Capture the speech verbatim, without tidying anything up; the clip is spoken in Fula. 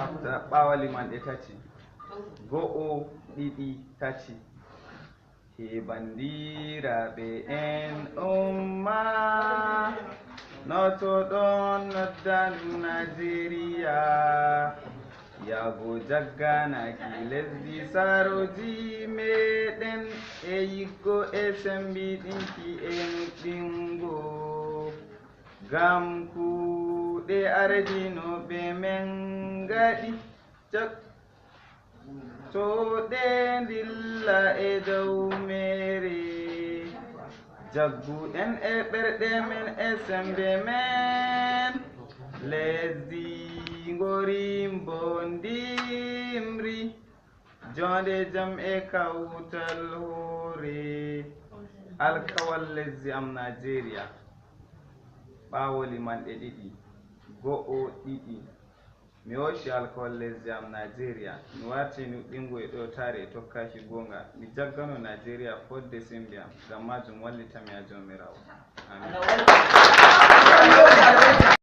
Afta ɓaawo limanɗe tati. Go'o, ɗiɗi, tati. He banndiraaɓe en umma, no to ɗon noddandu Najeriya, yaago jagganaaki lesdi sarooji meɗen e yiggo e sembiɗinki e nuɗɗingo. Ngam kuuɗe ardinooɓe men ngaɗi, jag-, to ɗe ndilla e dow meere. Jagguɗen e ɓerɗe men e semmbe men, lesdi ngori mbondimri. Joonde jam e kawtal hoore. Alkawal lesdi am Najeriya. Ɓaawo limanɗe ɗiɗi, go'o, ɗiɗi. Mi hooci alkawal lesdi am Najeriya. Mi warti nuɗɗingo e ɗowtaare e tokkaaki goonga. Mi jaggano Najeriya fodde semmbe am. Ngam maajum wallitam yaa Jawmiraawo. Amin.